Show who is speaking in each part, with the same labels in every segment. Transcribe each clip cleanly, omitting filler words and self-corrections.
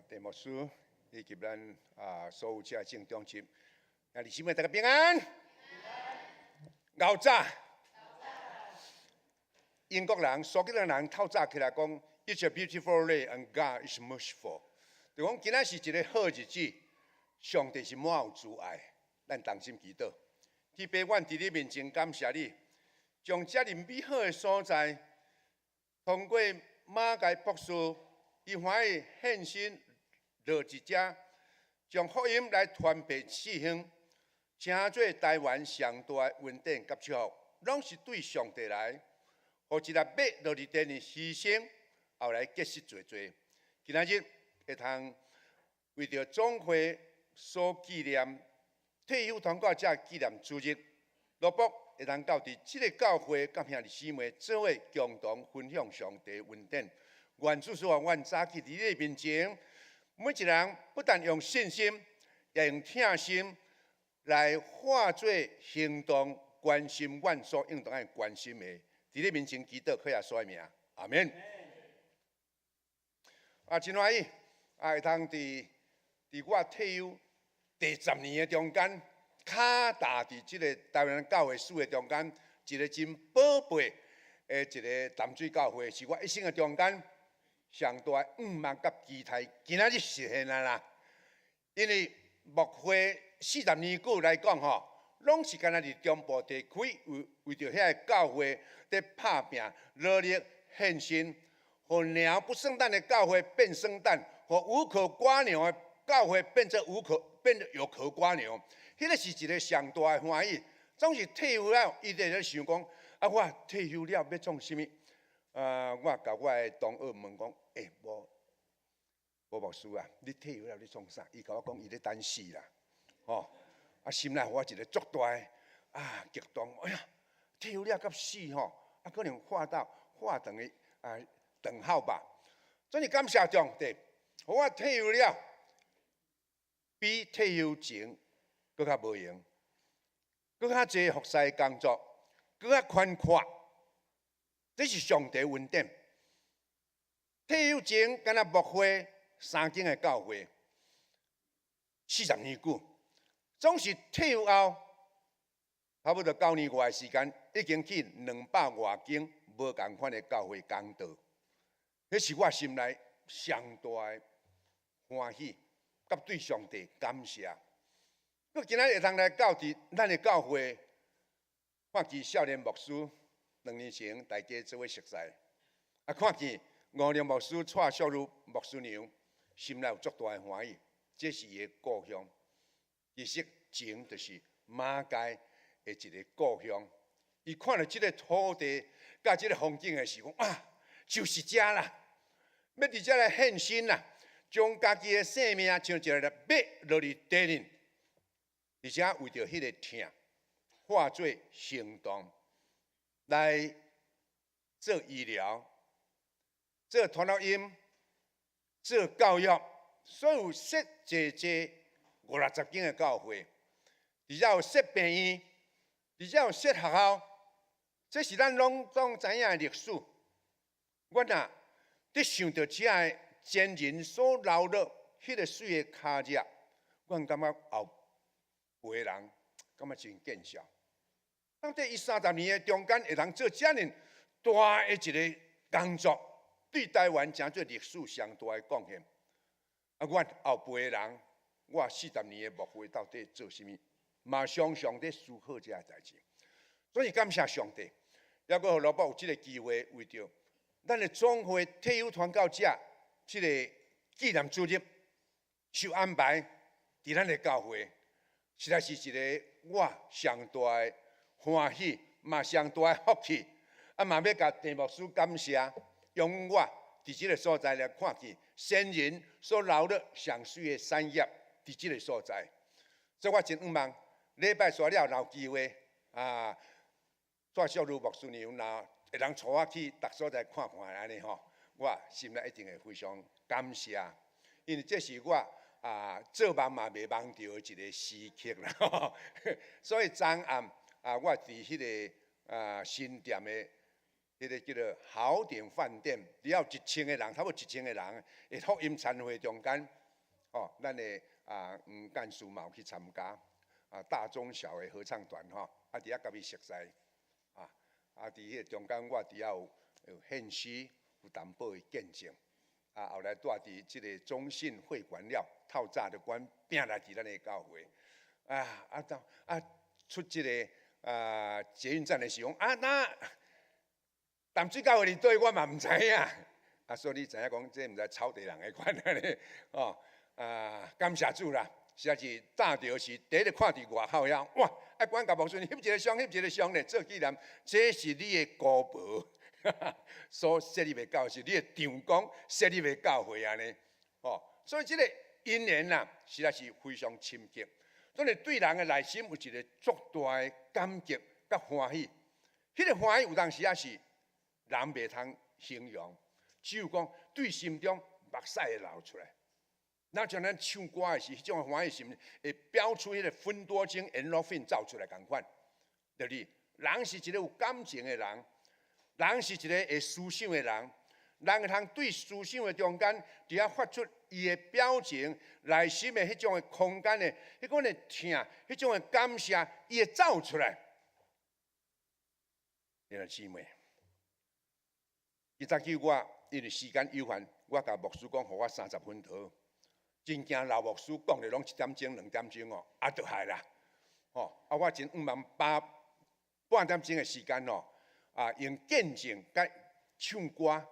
Speaker 1: 鄭牧師以及咱所有遮正長執，兄弟姊妹大家平安。𠢕早，英國人、蘇格蘭人透早起來講：It's a beautiful day and God is merciful。就講今仔是一個好日子，上帝是滿有慈愛，咱同心祈禱。天父，阮佇你面前感謝你，將遮爾美好的所在，通過馬偕博士，伊歡喜獻身落佇遮，將福音來傳遍四方，成做台灣上大的恩典佮祝福，攏是對上帝來，予一粒麥落佇地裡犧牲，後來結實濟濟。今仔日會通為著總會所紀念退休傳教者紀念主日，羅卜會通到佇這个教會佮兄弟姊妹做伙共同分享上帝恩典。願主賜予阮早起佇你面前，每一人不但用信心，也用疼心來化做行動，關心阮所應當愛關心的。佇你面前祈禱，靠耶穌的名，阿門。真歡喜，會通佇我退休第十年的中間，跤踏佇這个台灣教會史的中間，一个真寶貝的一个淡水教會，是我一生的中間上大的願望佮期待，今仔日實現啊啦！因為牧會40年久來講吼，攏是干焦佇中部地區為為著遐个教會佇拍拚、努力獻身，予鳥不生蛋的教會變生蛋，予無殼蝸牛的教會變做無殼，變做有殼蝸牛。彼个是一个上大的歡喜。總是退休了，伊就咧想講：啊，我退休了欲創啥物？我共我的同學問講：欸，無無牧師啊，你退休了你創啥？伊共我講，伊咧等死啦，吼！心內予我一个足大的激動。哎呀，退休了佮死吼，可能畫到畫等於等號吧。所以感謝上帝，予我退休了，比退休前閣較無閒，閣較濟服侍工作，閣較寬闊。這是上帝恩典。退休前，干焦牧會三間的教會，40年久，總是退休後，差不多9年外的時間，已經去200外間無仝款的教會講道。彼是我心內上大的歡喜，佮對上帝感謝。閣今仔日會通來到佇咱的教會，看見少年牧師2年前大家做伙熟似，看見吳良牧師帶淑女牧師娘，心內有足大的歡喜。這是伊的故鄉，其實前就是馬偕的一个故鄉。伊看著這个土地佮這个風景的時候，啊，就是遮啦，欲佇遮來獻身啦，將家己的性命像一粒麥落佇地裡，而且為著彼个疼，化做行動來做醫療、做傳福音、做教育，所有設濟濟五六十間的教會，而且有設病院，而且有設學校，這是咱攏總知影的歷史。阮啊，佇想著遮个先人所留落彼个水的跤跡，阮感覺後輩人感覺真見笑。當佇伊30年的中間，會通做遮爾大的一个工作，對台灣成做歷史上大的貢獻。阮後輩的人，我四十年的牧會到底做啥物？嘛常常佇思考這个代誌。所以感謝上帝，猶閣予羅伯有這个機會，為著咱的總會退休傳教者這个紀念主日受安排佇咱的教會，實在是一个我上大的歡喜，嘛上大的福氣。嘛欲共鄭牧師感謝，容我佇這个所在來看見先人所留落上媠的產業佇這个所在，所以我真向望禮拜煞了，若有機會，帶淑女牧師娘若會通帶我去逐所在看看按呢吼，我心內一定會非常感謝，因為這是我做夢嘛袂夢著的一个時刻啦。所以昨暗，我佇彼个新店的彼个叫做豪鼎飯店，只有1000個人，差不多一千個人的福音餐會中間，哦，咱的黃幹事嘛有去參加，大中小的合唱團吼，佇遐共伊熟似，佇彼個中間我佇遐有獻詩，有淡薄的見證，後來蹛佇這個中信會館了，透早就阮拼來佇咱的教會，到出這個捷運站的時候，那淡水教會佇佗，我嘛毋知影，所以你知影講，這毋知草地人的款按呢，哦，感謝主啦，實在是搭著是第一個看佇外口遐，哇！阮共牧師翕一个相，翕一个相咧，做紀念，這是你的姑婆所設立的教會，是你的丈公設立的教會按呢，哦，所以這個因緣啊，實在是非常深刻，所以對人的內心有一個足大的感激佮歡喜，彼個歡喜有當時也是人袂通形容，只有講對心中目屎會流出來。若像咱唱歌的時，彼種歡喜心會飆出彼個芬多精、endorphin 走出來仝款，對不對？人是一個有感情的人，人是一個會思想的人，人會通對思想的中間，佇遐發出伊的表情、內心的彼種的空間的彼款的疼、彼種的感謝，伊會走出來。兄弟姊妹，伊早起我因為時間有限，我共牧師講，予我30分頭，真驚老牧師講的攏一點鐘、2點鐘哦，就害啦，吼！我真向望把半點鐘的時間哦，用見證佮唱歌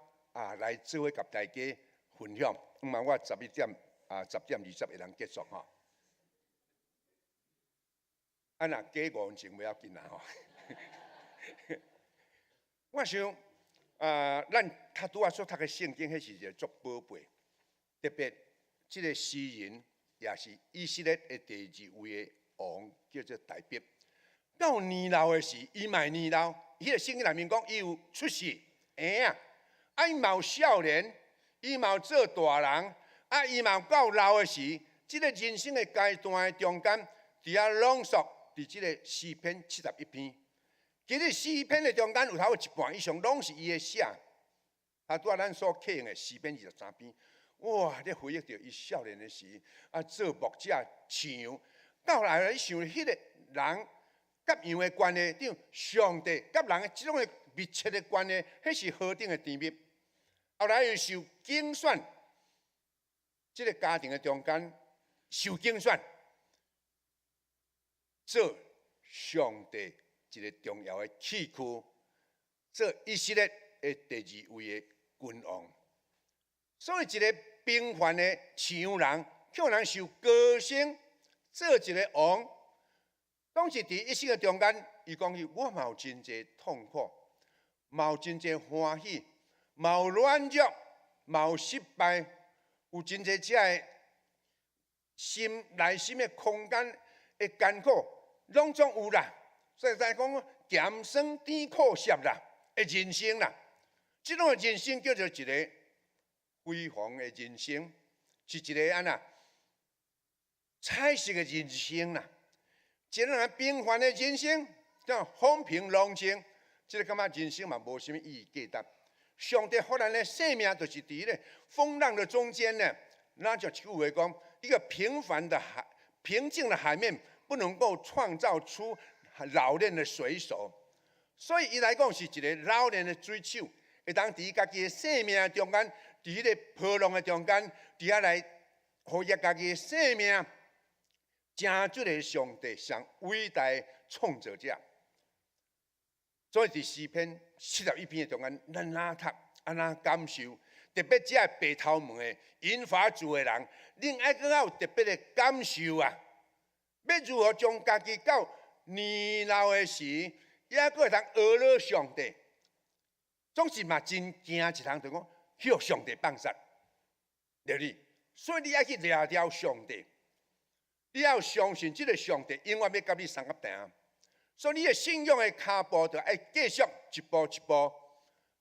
Speaker 1: 來做伙共大家分享。向望我11點10點20會當結束吼。若加5分鐘袂要緊啦吼。我想，咱較拄仔所讀的聖經，彼是一個足寶貝，特別這個詩人也是以色列的第二位的王，叫做大衛。到年老的時，伊嘛會年老，彼個聖經內面講，伊有出世，嬰仔，伊嘛有少年，伊嘛有做大人，伊嘛有到老的時，這個人生的階段的中間，佇遐濃縮佇這個詩篇71篇。其實詩篇的中間有頭一半以上攏是伊的寫，拄仔咱所引用的詩篇23篇，哇！你回憶著伊少年的時，做牧者飼羊，到來你想彼個人佮羊的關係，對上帝佮人的這種的密切的關係，彼是何等的甜蜜。後來又受揀選，這個家庭的中間受揀選，做上帝一個重要的器具，做以色列的第二位的君王。所以，一個平凡的飼羊人，予人受膏升做一個王。當時佇一生的中間，伊講伊我嘛有真濟痛苦，嘛有真濟歡喜，嘛有軟弱，嘛有失敗，有真濟這个心內心的空間的艱苦，攏總有啦。所以才講鹹酸甜苦澀啦的人生啦，這種的人生叫做一個非凡的人生，是一個按怎彩色的人生啦。一個人平凡的人生，叫風平浪靜，這個感覺人生嘛無啥物意義價值。上帝予咱的生命就是佇咧風浪的中間呢。那就一句話講，一個平凡的海，平靜的海面，不能夠創造出老練的水手。所以伊來講是一個老練的水手，會當佇家己的生命中間，佇彼個波浪的中間，佇遐來予伊家己的生命成這個上帝上偉大的創造者。所以佇詩篇71篇的中間，咱哪讀按怎感受？特別這个白頭毛的銀髮族的人，恁愛閣較有特別的感受啊！欲如何將家己到年老的時，猶閣會當呵咾上帝？總是嘛真驚一項，就講予上帝放殺，對不對？所以你愛去掠牢上帝，你要相信這個上帝永遠欲佮你相佮行。所以你的信仰的跤步就愛繼續一步一步，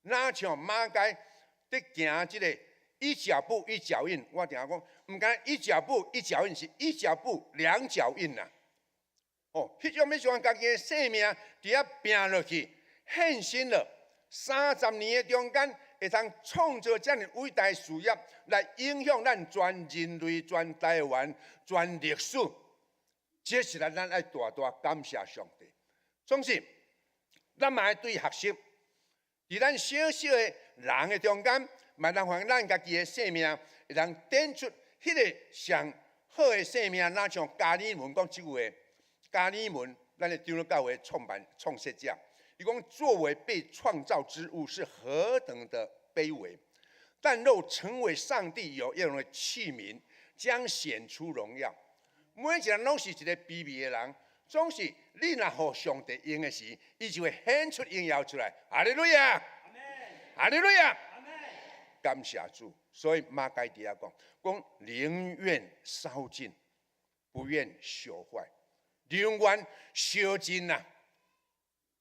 Speaker 1: 若像馬偕佇行這個一腳步一腳印，我定講，毋敢一腳步一腳印，是一腳步兩腳印啦。哦，彼種欲將家己的生命佇遐拚落去，獻身了。30年的中間，會通創造遮爾偉大事業，來影響咱全人類、全台灣、全歷史。這是咱愛大大感謝上帝。總是，咱嘛愛對學習，佇咱小小的人的中間，嘛通予咱家己的生命，會通展出彼个上好的生命。若像加爾文講這句話，加爾文，咱的長老教會創辦創設者，伊講作為被創造之物是何等的卑微，但若成為上帝有用的器皿，將顯出榮耀。每一個人攏是一個卑微的人，總是你若予上帝用的時，伊就會顯出榮耀出來。哈利路亞，哈利路亞，感謝主。所以馬該佇遐講，講寧願燒盡，不願朽壞；寧願燒盡啦，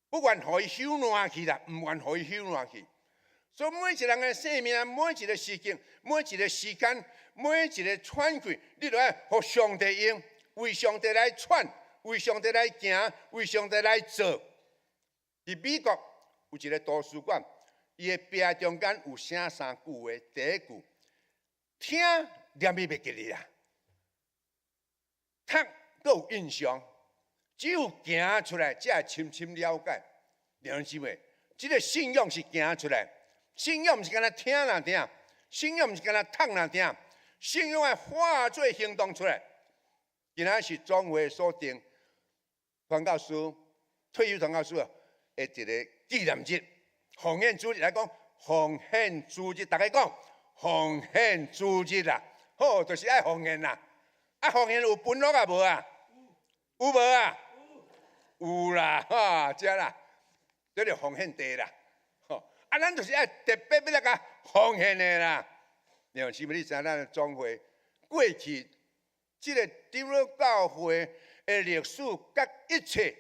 Speaker 1: 不願予伊朽爛去啦，毋願予伊朽爛去。所以每一個人的生命，每一個時間，每一個時間，每一個喘氣，你都愛予上帝用，為上帝來喘，為上帝來行，為上帝來做。佇美國有一個圖書館，伊的壁中間有寫三句話，第一句，聽念伊袂記得啦，讀閣有印象，只有行出來才會深深了解。弟兄姊妹，這個信仰是行出來，信仰毋是干焦聽爾聽，信仰毋是干焦讀爾聽，信仰愛化做行動出來。今仔是總會所定傳教士退休傳教士的一個紀念日，奉獻主日來講，奉獻主日，大家講奉獻主日啦，好，就是愛奉獻啦。啊，奉獻有分落啊無啊？有無啊？有啦，哈，這啦，這就奉獻地啦。吼，啊，咱就是愛特別欲來共奉獻的啦。你是毋是你知影咱的總會過去這個長老教會的歷史，佮一切，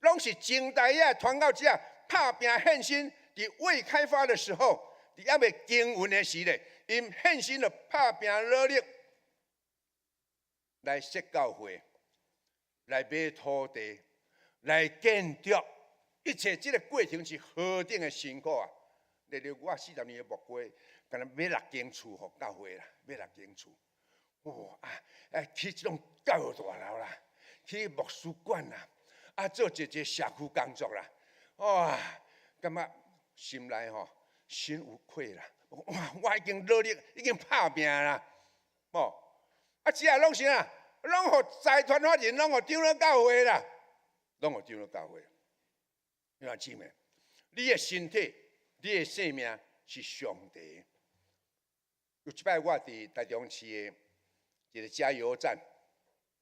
Speaker 1: 攏是前代遐傳教者拍拚獻身，佇未開發的時候，佇猶未經營的時咧，𪜶獻身就拍拚努力來設教會，來買土地，來建築，一切這個過程是何等的辛苦啊！例如我40年的牧會，敢若買六間厝予教會啦，買六間厝，哇啊！起這種教育大樓啦，起牧師館啦，啊做一個社區工作啦，哇！感覺心內吼心有愧啦，哇！我已經努力，已經拍拚啦，吼！啊，這個攏是啥？攏予財團法人，攏予長老教會啦，攏予長老教會。兄弟姊妹，你的身體，你的生命是上帝。有一擺我佇台中市的一個加油站，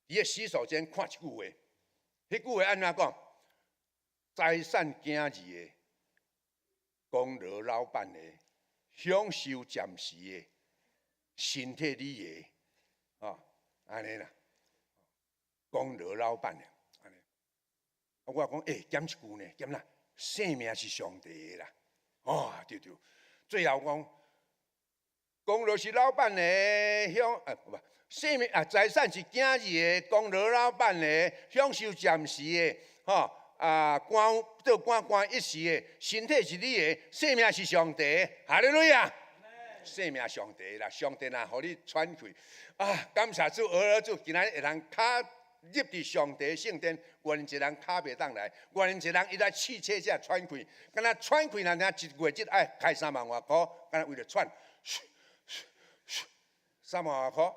Speaker 1: 佇個洗手間看一句話，彼句話按怎講？財產囝兒的，功勞老闆的，享受暫時的，身體你的，哦，按呢啦，功勞老闆的，按呢。我講，欸，減一句呢，減啦，生命是上帝的啦，哦，對對，最後講，功勞是老闆的，享啊不，生命啊財產是囝兒的，功勞老闆的，享受暫時的，吼啊官做官官一時的，身體是你的，生命是上帝的，哈利路亞，生命上帝啦，上帝若予你喘氣啊，感謝主，阿羅主，今仔日會通跤入佇上帝聖殿，原一人跤袂當來，原一人伊來試車才喘氣，敢若喘氣若爾一月這愛開三萬外箍，敢若為著喘。三萬外箍，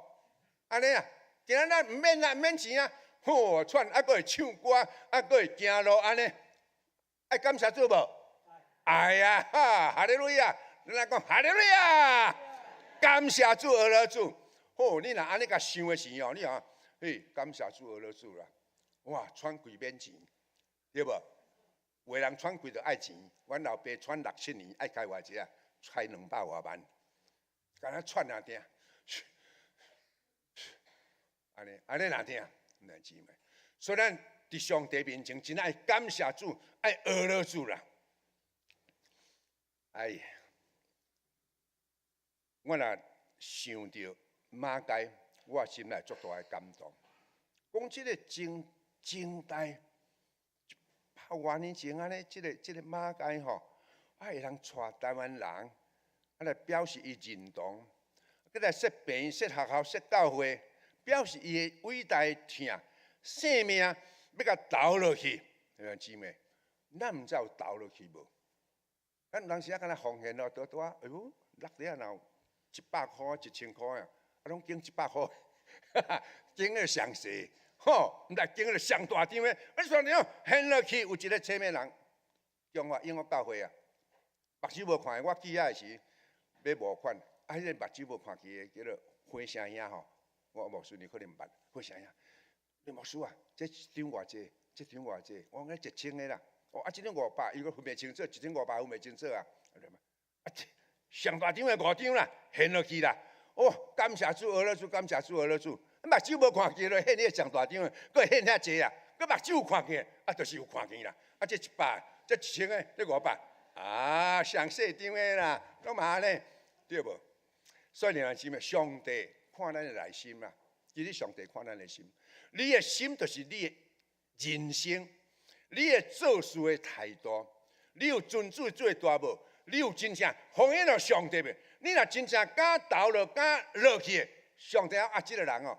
Speaker 1: 按呢啊，今仔咱毋免啊，毋免錢啊，吼喘，啊，閣會唱歌，啊，閣會行路，按呢，愛感謝主無？愛啊，哈，哈利路亞，咱來講哈利路亞，感謝主，阿羅主，好，你若按呢共想的時哦，你啊，嘿，感謝主，阿羅主啦，哇，喘氣免錢，對無？有的人喘氣就愛錢，阮老爸喘六七年，愛開偌濟啊？開200外萬，敢若喘爾聽。按呢，按呢若聽，兄姊妹。所以咱佇上帝面前真愛感謝主，愛阿羅主啦。哎，我若想著馬偕，我心內足大的感動。講這個前前代百外年前按呢，這個馬偕吼，啊，會通帶台灣人，啊來表示伊認同，閣來設病院、設學校、設教會，表示伊的偉大疼，性命欲共投落去，兄弟姊妹，咱毋知有投落去無？咱有當時啊，敢若奉獻咯，拄拄啊，哎喲，落底啊，若有100箍、1000箍啊，啊，攏捐100箍，捐個上細，吼，毋知捐個上大張的，啊，上張獻落去，有一個啥物人？中華永福教會啊，目睭無看見，我去遐時欲募款，啊，彼個目睭無看見的叫做火聲兄吼，我牧師你可能毋捌，火聲兄，你牧師啊，這一張偌濟？這張偌濟？我講1000個啦，哦，啊，這張500，伊閣分袂清楚，一張五百分袂清楚啊，啊，上大張的五張啦，獻落去啦，哦，感謝主，阿樂主，感謝主，阿樂主，目睭無看見咯，獻彼個上大張的，閣獻遐濟啊，閣目睭有看見，啊，就是有看見啦，啊，這100，這1000個，這500，啊，上細張的啦，攏嘛按呢，對無？所以兄弟姊妹，上帝看咱的內心啦，其實上帝看咱的心，你的心就是你的人生，你的做事的態度，你有尊主做大無？你有真正奉獻予上帝無？你若真正敢投落、敢落去的，上帝啊，這個人哦，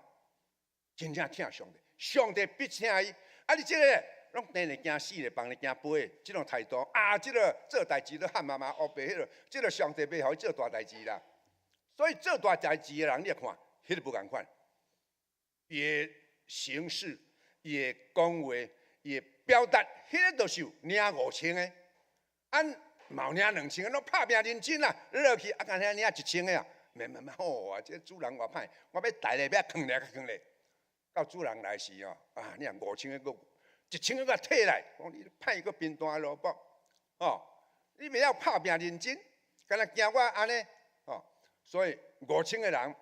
Speaker 1: 真正疼上帝，上帝必疼伊。啊，你這個攏定咧驚死咧，放咧驚飛的，這種態度啊，這個做代誌都喊媽媽烏白彼個，這個上帝袂予伊做大代誌啦。所以做大代誌的人，你來看，彼個無仝款，伊的形式、伊的講話、伊的表達，彼個都是有領5000個，按嘛有領2000個，攏拍拚認真啦，落去啊，干焦領1000個啊，慢慢慢好啊，這主人偌歹，我欲帶咧，欲囥咧，囥咧，到主人來時哦，啊，你若5000個閣1000個閣退來，講你歹閣貧惰蘿蔔，哦，你袂曉拍拚認真，敢若驚我按呢，哦，所以五千個人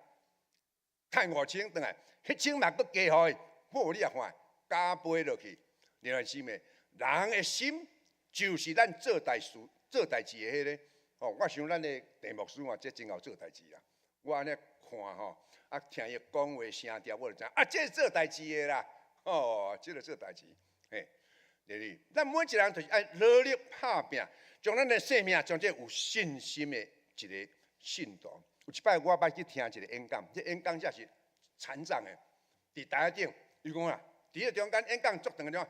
Speaker 1: 趁五千轉來，彼千嘛閣加予伊，好，你也看加倍落去。兄弟姊妹，人的心就是咱做代事、做代誌的彼个。哦，我想咱的鄭牧師嘛，這真𠢕做代誌啦。我按呢看吼，啊，聽伊講話聲調，我就知啊，這做代誌的啦。哦，這個做代誌，嘿，對不咱每一個人就是愛努力拍拚，將咱的生命將這有信心的一個信徒。有一擺我捌去聽一個演講，這演講者是殘障的，佇台頂，伊講啊，佇個中間演講足長的地方，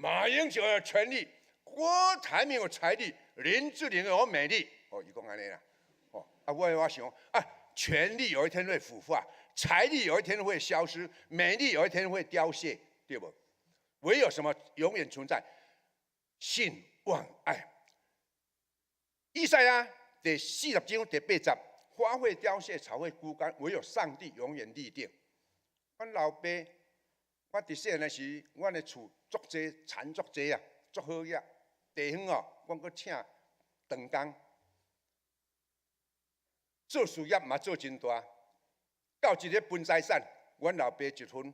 Speaker 1: 馬英九有權力，郭台銘有財力，林志玲有美麗。哦，伊講按呢啦。哦，啊，我想啊，權力有一天會腐化，財力有一天會消失，美麗有一天會凋謝，對無？唯有什麼永遠存在？信望愛。以賽亞第40章第8節：花會凋謝，草會枯乾，唯有上帝永遠立定。阮老爸，我佇細漢時，阮的厝足濟田足濟啊，足好額。地方哦，阮閣請長工，做事業嘛做真大。到一日分財產，阮老爸一份，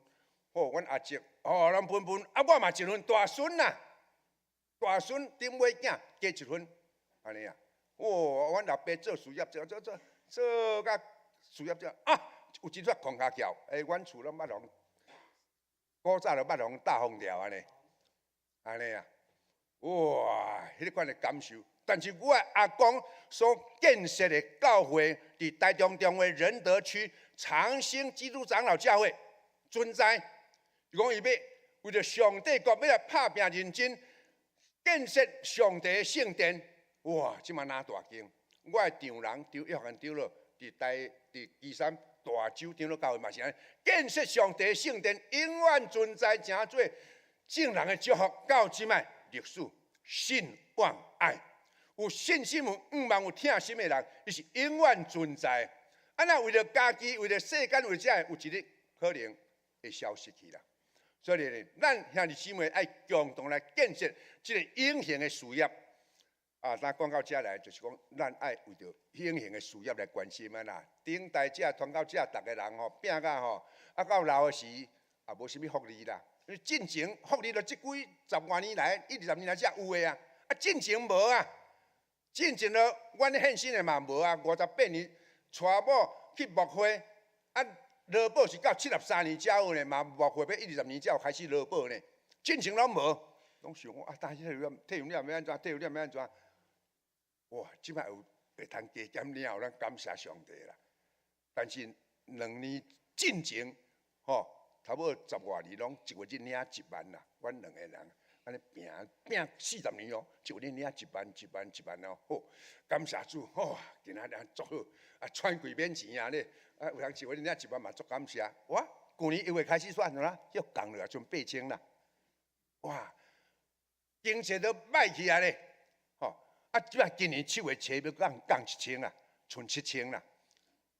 Speaker 1: 好，阮阿叔，哦，攏分分，啊，我嘛一份，大孫啊，大孫頂尾囝加一份，按呢啊。哦，阮老爸做事業做做做做甲事業做啊，有一日空跤橋，欸，阮厝攏捌予古早就捌予大風掉按呢，按呢啊，哇，彼款的感受。但是我阿公所建設的教會，佇台中中的仁德區長興基督長老教會存在。伊講伊欲為著上帝國，欲來拍拚認真建設上帝的聖殿。哇！這馬哪大間？我的丈人張約翰長老，佇台佇旗山大洲長老教會嘛是按呢，建設上帝的聖殿，永遠存在，成做眾人的祝福。到這擺歷史，信望愛，有信心、有向望、有疼心的人，伊是永遠存在。啊，若為著家己、為著世間、為著這，有一日可能會消失去啦。所以呢，咱兄弟姊妹愛共同來建設這個永恆的事業。啊，咱講到這來，就是講咱愛為著永恆的事業來關心啊啦。頂代這傳到這，逐个人吼拚甲吼，啊到老的時也無啥物福利啦。因為進前福利就這幾十外年來，一二十年來才有的啊。啊，進前無啊，進前咯，阮獻身的嘛無啊。58年娶某去牧會，啊，勞保是到73年才有呢，嘛牧會欲一二十年才有開始勞保呢。進前攏無，攏想講啊，但是退休了欲按怎？退休了欲按怎？哇，這擺有會通加減領，咱感謝上帝啦。但是兩年進前，吼，差不多十外年，攏一月日領一萬啦。阮兩個人按呢拚拚四十年哦，一月日領一萬、一萬、一萬哦。好，感謝主，吼，今仔日足好，啊，喘氣免錢啊咧，啊，有人一月日領一萬嘛，足感謝。哇，舊年一月開始算啦，又降落來剩8000啦。哇，經濟都歹去啊咧，吼，啊，這擺今年七月初欲降降1000啦，剩7000啦。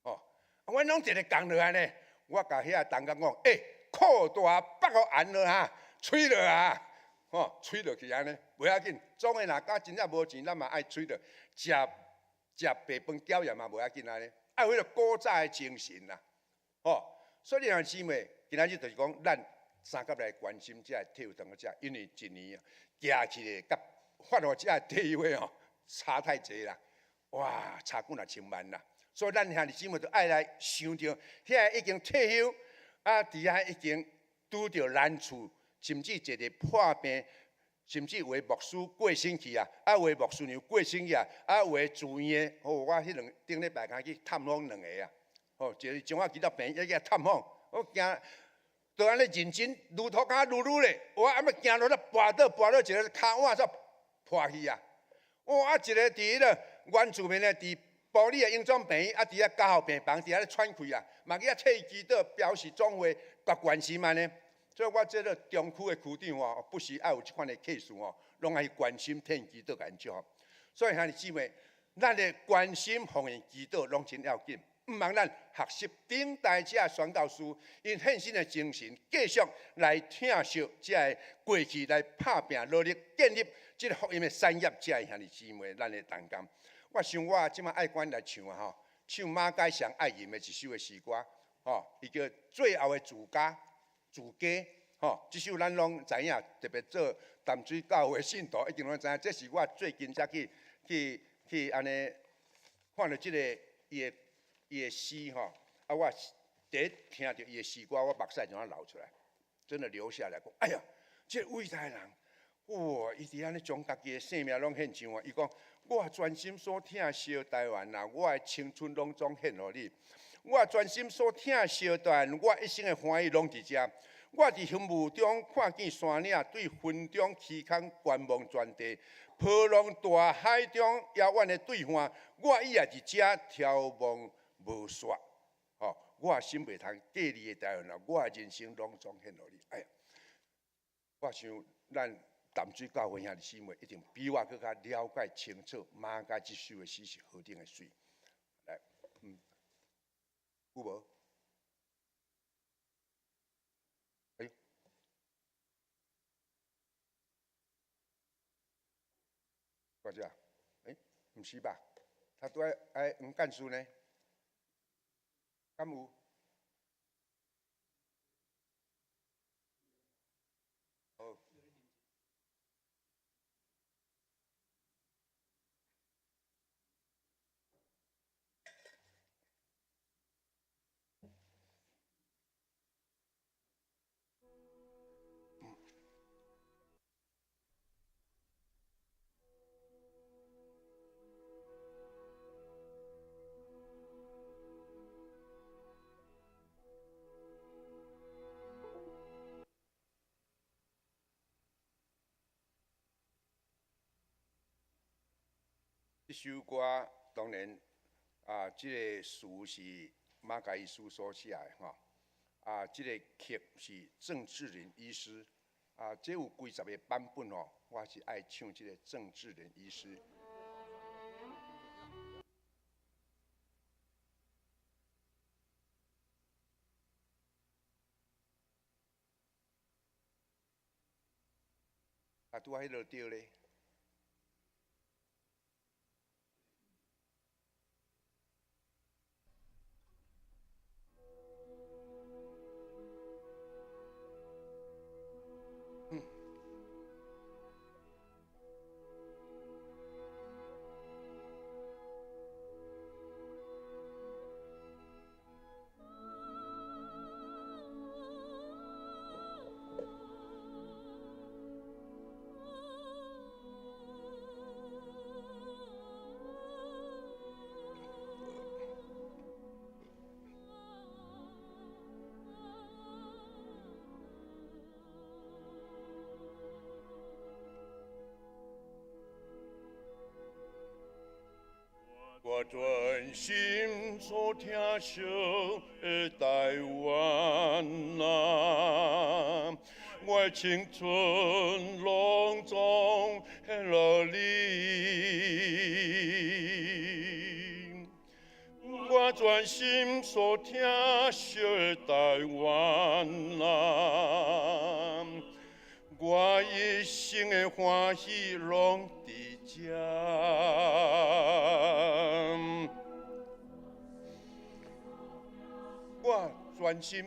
Speaker 1: 哦，阮攏一个降落來呢。我共遐同工講，欸，褲大縛予絚落啊，催落啊，吼，催落去按呢，袂要緊。總的若敢真正無錢，咱嘛愛催落，食食白飯餃葉嘛無要緊按呢。愛有彼个古早的精神啦，吼。所以兄弟姊妹，今仔日就是講，咱相佮來關心這个退休同學者，因為一年啊，加起來佮發予這个退休的吼，差太濟啦，哇，差幾若千萬啦。所以咱兄弟姊妹都愛來想著，遐個已經退休，啊，佇遐已經拄著難處，甚至坐佇破病，甚至有的牧師過身去啊，啊，有的牧師娘過身去啊，啊，有的住院的，哦，我彼兩頂禮拜敢去探訪兩个啊，哦，一个彰化基督病院去探訪，我行，就按呢認真，路途敢擼擼咧，我按呢行落咧跋倒跋倒一个跤腕才破去啊，哦，啊，一个佇彼个原住民的佇埔里的榮總病院，啊，佇遐加護病房，佇遐咧喘氣啊，嘛去遐替伊祈禱，表示總會佮關心按呢。所以我這个中區的區長哦，不時愛有這款的 case 哦，攏愛關心替𪜶祈禱，共𪜶祝福。所以兄弟姊妹，咱的關心奉獻祈禱攏真要緊。毋茫咱學習頂代這宣教師𪜶獻身的精神，繼續來疼惜這个過去來拍拚努力建立這个福音的產業，這个兄弟姊妹，咱的同工。我想我這擺愛管來唱啊吼，唱馬偕上愛吟的一首的詩歌，吼，伊叫最後的自家，自家，吼，這首咱攏知影，特別做淡水教會信徒一定攏知影。這是我最近才去去去按呢看著這个伊的伊的詩吼，啊，我第一聽著伊的詩歌，我目屎就按呢流出來，真的流下來講，哎呀，這個偉大人，哇，伊佇按呢將家己的性命攏獻上啊！伊講，我全心所疼惜台灣啊，我的青春攏總獻予你。我全心所疼惜台灣，我一生的歡喜攏佇遮。我佇雲霧中看見山嶺，對雲中虛空觀望全地，波浪大海中遙遠的對岸，我伊也佇遮眺望無煞。吼，我心袂通隔離的台灣啊，我的人生攏總獻予你。哎呀，我想咱淡水教會兄弟姊妹一定比我閣較了解清楚，馬偕這首的詩是何等的媠。來，有無？哎，大姐，欸，毋是吧？他拄愛愛黃幹事呢？敢有？好。這首歌當然啊，這个詞是馬偕醫師所寫的吼，啊，這个曲是鄭志仁醫師，啊，這有幾十个版本吼，我是愛唱這个鄭志仁醫師。啊，拄仔彼落對咧。我全心所疼惜的台湾啊，我的青春攏總獻予你。我全心所疼惜的台灣啊，我一生的歡喜攏佇這。我全心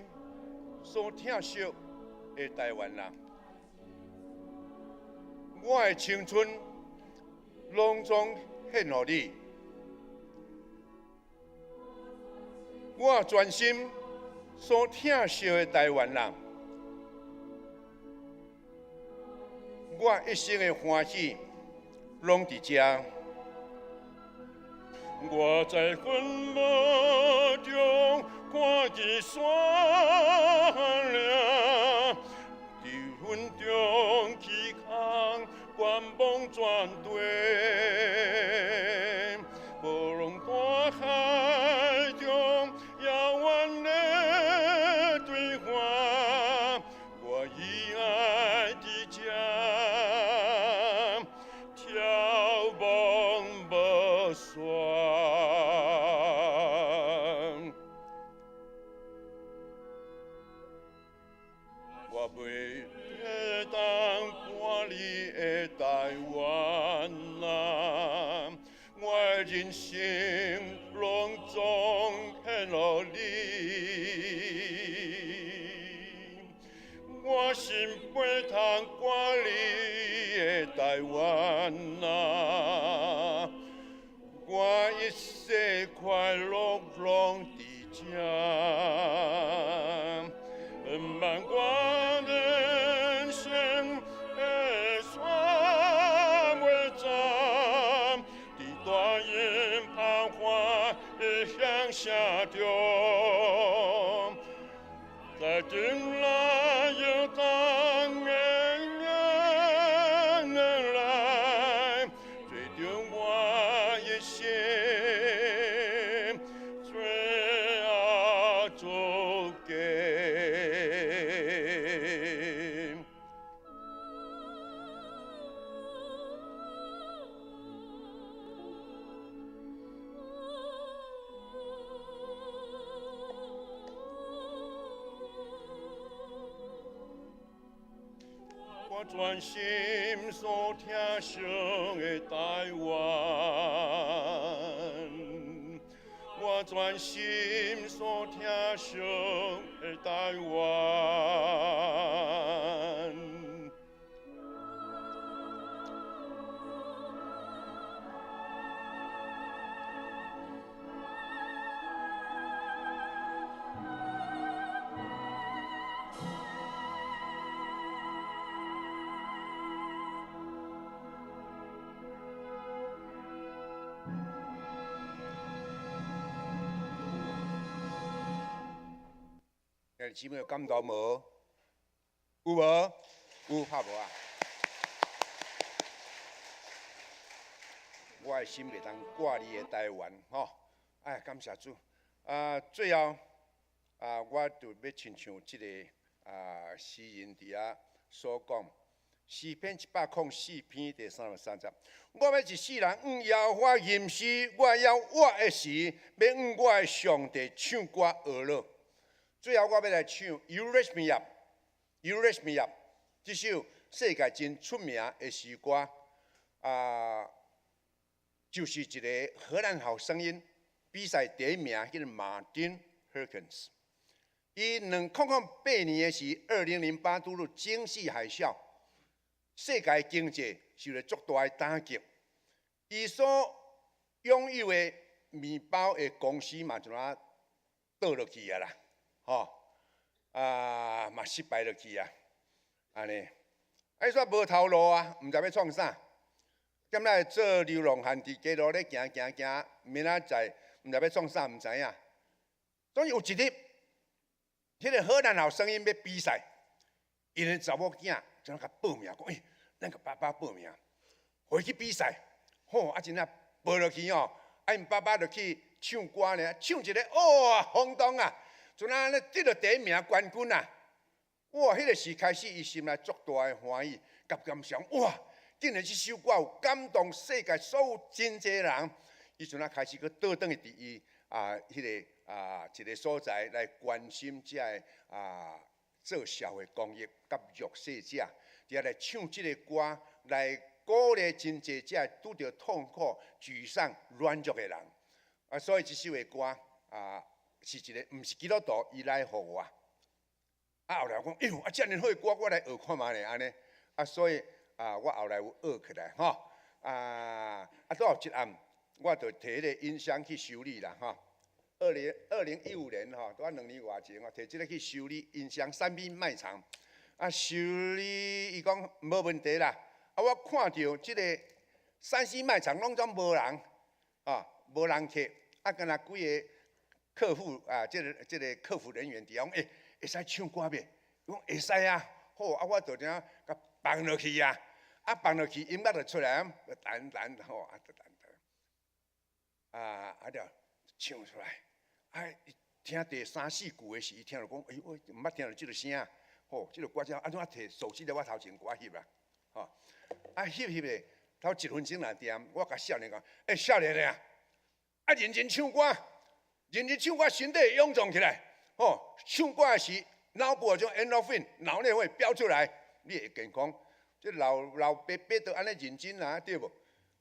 Speaker 1: 所疼惜的台灣人，我的青春攏總獻予你。我全心所疼惜的台灣人，我一生的歡喜攏佇這。我在雲霧中看見山嶺，佇雲中起空觀望全地，無論大海中遙遠的對岸，我伊愛佇這眺望無散。我袂當看你的台灣啊，我的人生攏總獻予你。我心袂通掛你的台灣啊，我一世快樂攏佇這。不瞞我人生的煞尾站，佇大雁彷徨的鄉下中，在等來遊蕩的人來，追著我一生最後足跡。我全心所疼惜的台灣，我全心所疼惜的台灣。兄弟姊妹有感動無？有無？有拍無啊？我的心袂當掛你的台灣，吼！哎，感謝主。啊，最後啊，我就欲親像這個詩人佇遐所講，詩篇104篇第33節，我欲一世人向耶和華吟詩，我猶活的時，欲向我的上帝唱歌學樂。最後，我欲來唱《You Raise Me Up》，《You Raise Me Up》這首世界真出名的詩歌，就是一個荷蘭好聲音比賽第一名，彼個馬丁 Herkens。伊2008年的時，2008拄著經濟海嘯，世界經濟受著足大的打擊。伊所擁有的麵包的公司嘛，就按呢倒落去啊啦。吼，嘛失敗落去啊，按呢，伊煞無頭路啊，毋知欲創啥，踮咧做流浪漢佇街路咧行行行，明仔載毋知欲創啥，毋知影。總是有一日，彼個荷蘭好聲音欲比賽，𪜶的查某囝就共報名，講欸，咱共爸爸報名，予伊去比賽，吼，啊真正報落去吼，啊，𪜶爸爸就去唱歌呢，唱一個哇轟動啊，就按呢得著第一名冠軍啊！哇，彼個時開始，伊心內足大的歡喜，佮感想哇，竟然這首歌有感動世界所有真濟人，伊陣仔開始閣倒轉去佇伊啊，彼個啊一個所在來關心這个啊做社會公益佮弱勢者，佇遐來唱這個歌來鼓勵真濟這个拄著痛苦、沮喪、軟弱的人。啊，所以這首的歌啊是一個毋是基督徒，伊來予我。啊，後來我講，哎喲，啊，遮爾好的歌，我來學看覓咧，按呢。啊，所以啊，我後來有學起來，吼。啊，啊，拄後一暗，我就提彼个音箱去修理啦，吼。2015年吼，拄仔2年外前，我提這个去修理音箱，三美賣場。啊，修理伊講無問題啦。啊，我看著這個三 C 賣場攏總無人，啊，無人客，啊，敢若幾个客戶啊，這個客服人員佇遐講，欸，會使唱歌袂？伊講會使啊，好，啊，我就這樣共放落去啊，啊，放落去，音樂就出來，彈彈吼，啊，就彈彈，啊，啊，就唱出來，啊，聽第三四句的時，伊聽著講，哎，我毋捌聽著這个聲，吼，這个歌聲按怎提手機佇我頭前，我翕啦，吼，啊，翕翕咧，頭一分鐘內掂，我共少年講，欸，少年啊，啊，認真唱歌，認真唱歌，身體會臃腫起來。吼，唱歌的時，腦部有種 endorphin，腦內會飆出來，你會健康。這老老伯伯都按呢認真啊，對無？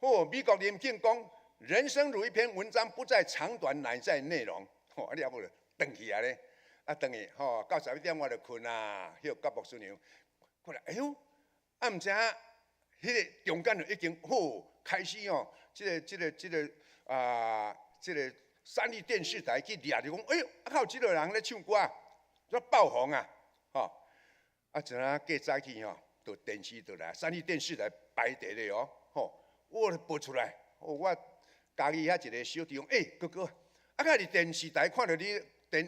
Speaker 1: 吼，美國林肯講，人生如一篇文章，不在長短，乃在內容。吼，啊你也無轉去啊咧，啊轉去，吼，到11點我就睏啊，歇佮牧師娘，過來，哎喲，啊毋知影，彼个中間就已經吼開始哦，這個啊，這個。三立電視台去掠著講，哎喲，啊，閣有這个人咧唱歌，煞爆紅啊，吼！啊，陣仔過早起吼，就電視就來，三立電視台排佇咧哦，吼，我就播出來，哦，我家己遐一个小弟講，欸，哥哥，啊，敢佇電視台看著你電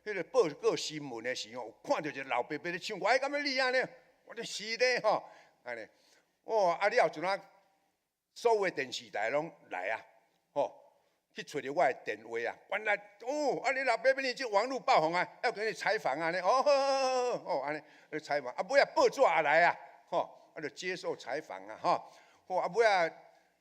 Speaker 1: 彼個報告新聞的時候，看著一个老伯伯咧唱歌，欸，敢欲你按呢？我講是咧吼，按呢，哦，啊了陣仔，所有的電視台攏來啊，吼。去揣著我的電話啊！原來哦，啊你老伯伯你這網路爆紅啊，要共你採訪啊！呢哦，好好好哦，按呢去採訪啊，尾仔報紙也來啊，吼，啊就接受採訪啊，吼，好啊尾仔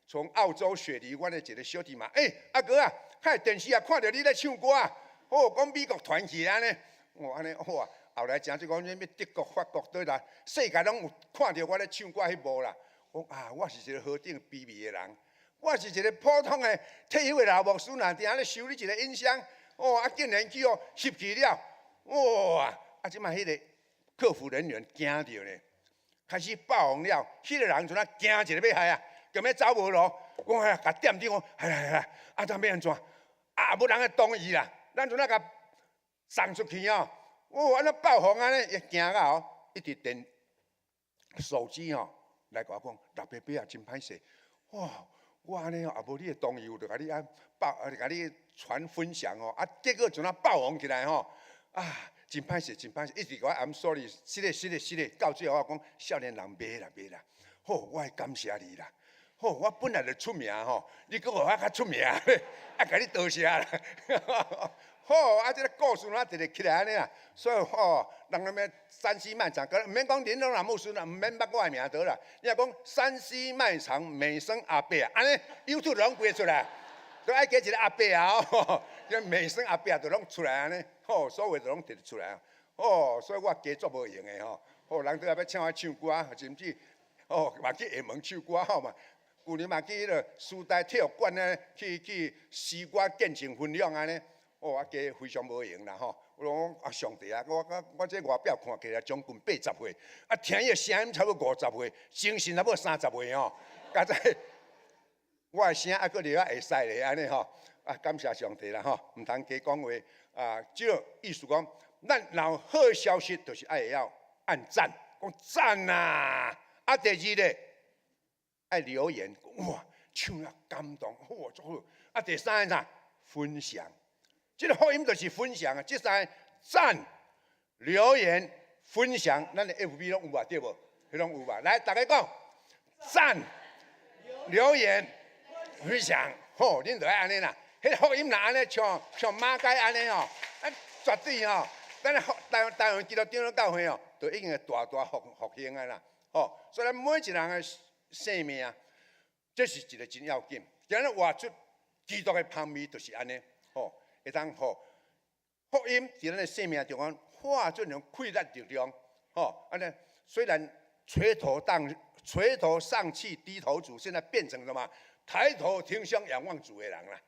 Speaker 1: 從澳洲雪梨，阮的一个小弟嘛，欸，阿哥啊，喺電視啊看著你咧唱歌啊，哦，講美國傳去按呢，哦按呢，好啊，後來誠濟講啥物德國、法國佗來，世界攏有看著我咧唱歌彼幕啦。我講啊，我是一个何等卑微的人。我是一个普通的退休的老牧師，若佇按呢修理一个音箱，哦，啊，竟然去予翕去了，哇！啊，這擺彼个客服人員驚著咧，開始爆紅了，彼个人陣仔驚一个欲害啊，共欲走無路，講哎呀，共店長講，來來來，啊，怎欲按怎？啊，無人會同意啦，咱陣仔共送出去哦，哦，按怎爆紅按呢，伊驚到哦，一直電手機吼來共我講，老伯伯啊，真歹勢，哇！我按呢哦，也無你的同意，就共你按爆，啊，共你傳分享哦，啊，結果陣仔爆紅起來吼，啊，真歹勢，真歹勢，一直共我 I'm sorry，是咧，是咧，是咧，到最後我講，少年人袂啦，袂啦，好，我會感謝你啦，好，我本來就出名吼，你閣予我較出名，啊，共你多謝啦，好，啊，這个故事哪一個起來按呢啦，所以吼，人啥物三 C 賣場，毋免講林榮南牧師啦，毋免捌我的名得啦。你若講三 C 賣場美聲阿伯啊，按呢 YouTube 攏規出來，都愛加一个阿伯啊，哦，這美聲阿伯就攏出來按呢，吼，所有就攏摕出來啊，哦，所以我加足無閒的吼，吼，人都欲請我唱歌，甚至哦，嘛去廈門唱歌吼嘛。舊年嘛去彼个師大體育館呢，去詩歌見證分享按呢，哦，啊加非常無閒啦吼。我講啊，上帝啊，我這外表看起來將近80歲，啊，聽伊的聲音差不多50歲，精神差不多30歲吼。佳哉我的聲還閣留會使咧按呢吼，啊，感謝上帝啦吼，毋通加講話啊。這個意思講，咱若有好消息，就是愛會曉按讚，講讚啊！啊，第二咧，愛留言，哇，唱啊感動，哇，足好。啊，第三个啥？分享，這个福音就是分享啊。這三个讚、留言、分享，咱的 FB 攏有啊，對無？彼攏有吧？來，大家講，讚、留言、分享，吼，恁就愛按呢啦。彼个福音若按呢，像像馬偕按呢吼，啊，絕對吼，咱台台灣基督長老教會哦，就已經會大大復復興啊啦。吼，所以咱每一人的生命，這是一个真要緊。今日活出基督的芳味，就是按呢，吼，會當予福音佇咱的生命中間化做種氣力力量，吼，按呢雖然垂頭喪氣低頭族，現在變成什麼？抬頭挺胸仰望主的人啦，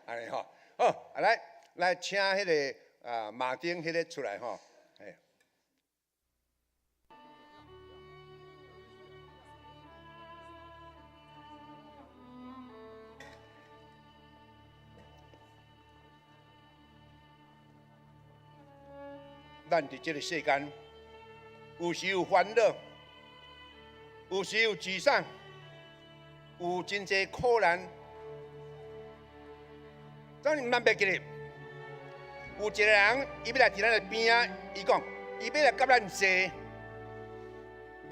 Speaker 1: 按呢吼，好，來來請彼个啊馬丁彼個出來吼，嘿。咱佇這个世間，有時有煩惱，有時有沮喪，有真濟苦難。當你毋通袂記得，有一个人，伊欲來佇咱的邊仔，伊講，伊欲來佮咱坐，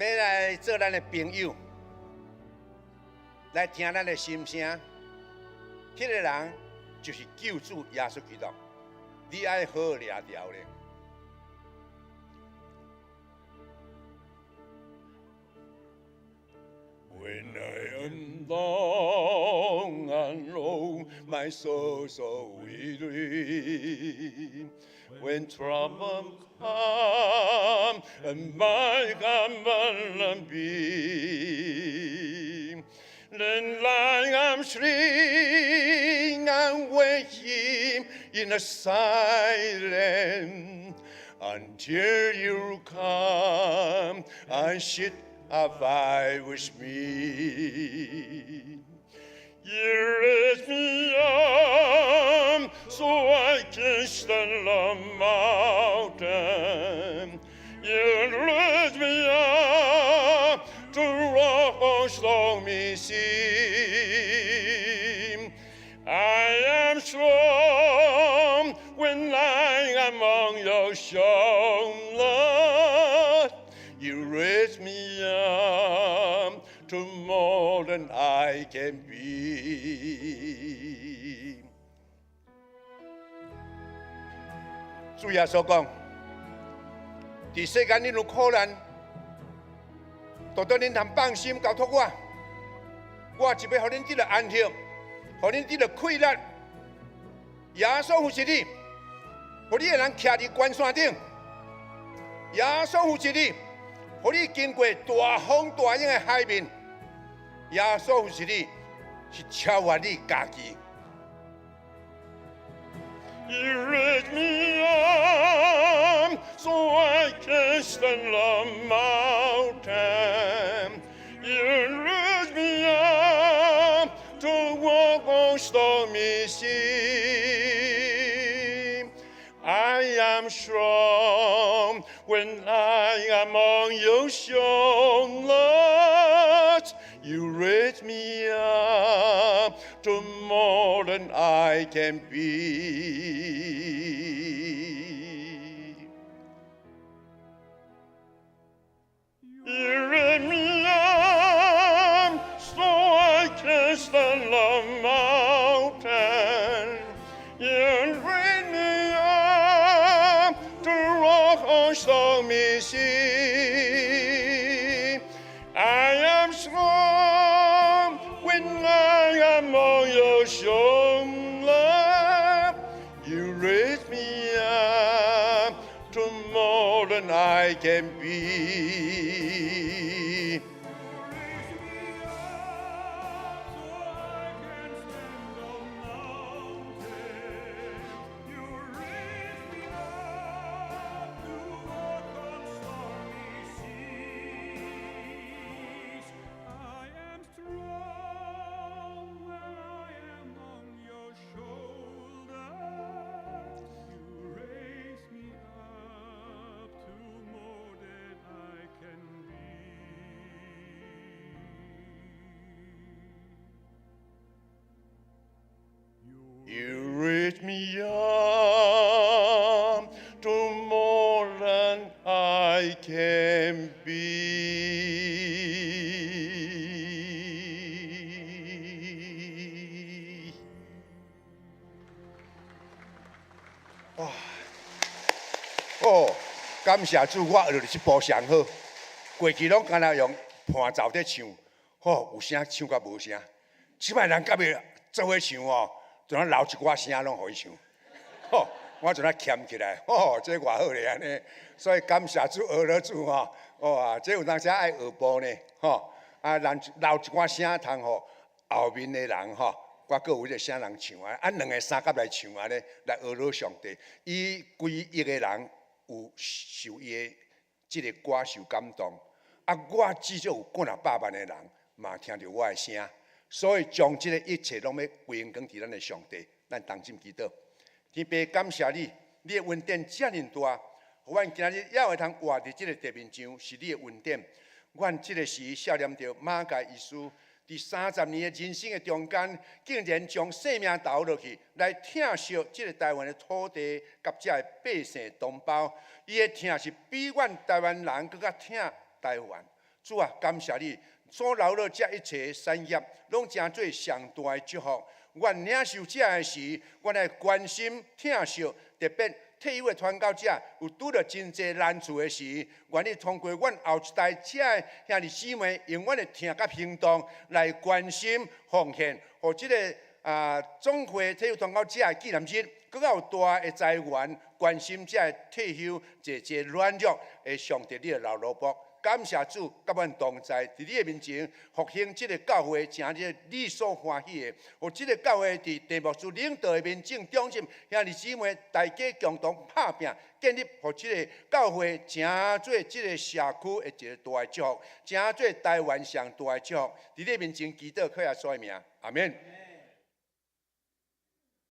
Speaker 1: 欲來做咱的朋友，來聽咱的心聲。彼个人就是救主耶穌基督，你愛好好掠著咧。When I am down and low, my soul so weary, when trouble come and my burden be, then I am strong and wait him in the silence until you come and sit abide with me.
Speaker 2: You raise me up so I can stand on mountain. You raise me up to walk on stormy sea. I am strong when I am on your shoulder. You raise me up to more than I can be.
Speaker 1: 主耶穌講：佇世間恁有苦難，但恁通放心交託我，我就欲予恁得著安息，予恁得著氣力。耶穌扶持你，予你會當徛佇懸山頂。耶穌扶持你，予你經過大風大浪的海面。耶穌扶持你，是超越你家己。
Speaker 2: You raise me up so I can stand on mountain. You raise me up to walk on stormy sea. I am strong when I am on your shoulders. You raise me up to more than I can be. You raise me up so I can stand on mountain. You raise me up to walk on stormy sea. I am strong when I am on your shoulder. You raise me up to more than I can be.
Speaker 3: Raise me up so I can stand on mountains. You raise me up to walk on stormy seas. I am strong when I am on your shoulders. You raise me up to more than I can be.
Speaker 2: You raise me up to more than I can be.
Speaker 1: 哦，感謝主，我學著這部上好。過去攏干焦用伴奏佇唱，吼，有聲唱甲無聲。這擺人佮伊做伙唱哦，就若留一寡聲攏予伊唱。吼，我就若儉起來，吼，這偌好咧按呢。所以感謝主，學了主吼，哦，這有當時愛學步呢，吼，啊，人留一寡聲通予後面的人吼，閣有彼個聲人唱啊，啊，兩个相佮來唱按呢，來學了上帝。伊幾億个人有受伊的這个歌受感動，啊，我至少有幾若百萬的人嘛聽著我的聲，所以將這個一切攏欲歸榮光佇咱的上帝，咱同心祈禱。天父感謝你，你的恩典遮爾大，予阮今日猶會通活佇這个地面上，是你的恩典。阮這个時數念著馬偕醫師，佇30年的人生的中間，竟然將性命投落去，來疼惜這个台灣的土地佮遮的百姓同胞。伊的疼是比阮台灣人閣較疼台灣。主啊，感謝你所留落這一切產業，攏成做上大的祝福。阮領受這的時，阮愛關心疼惜，特別退休的傳教者有拄著真濟難處的時，願意通過阮後一代遮的兄弟姊妹，用阮的疼佮行動來關心奉獻，予這个總會退休傳教者的紀念日，閣較有大的財源關心遮的退休濟濟軟弱的上帝你的老蘿蔔。感謝主，佮阮同在，佇你的面前復興這个教會，成這你所歡喜的。予這个教會佇鄭牧師領導的民眾中心，兄弟姊妹大家共同拍拚，建立予這个教會成做這个社區的一个大的祝福，成做台灣上大的祝福。佇你面前祈禱，靠耶穌的名，阿們。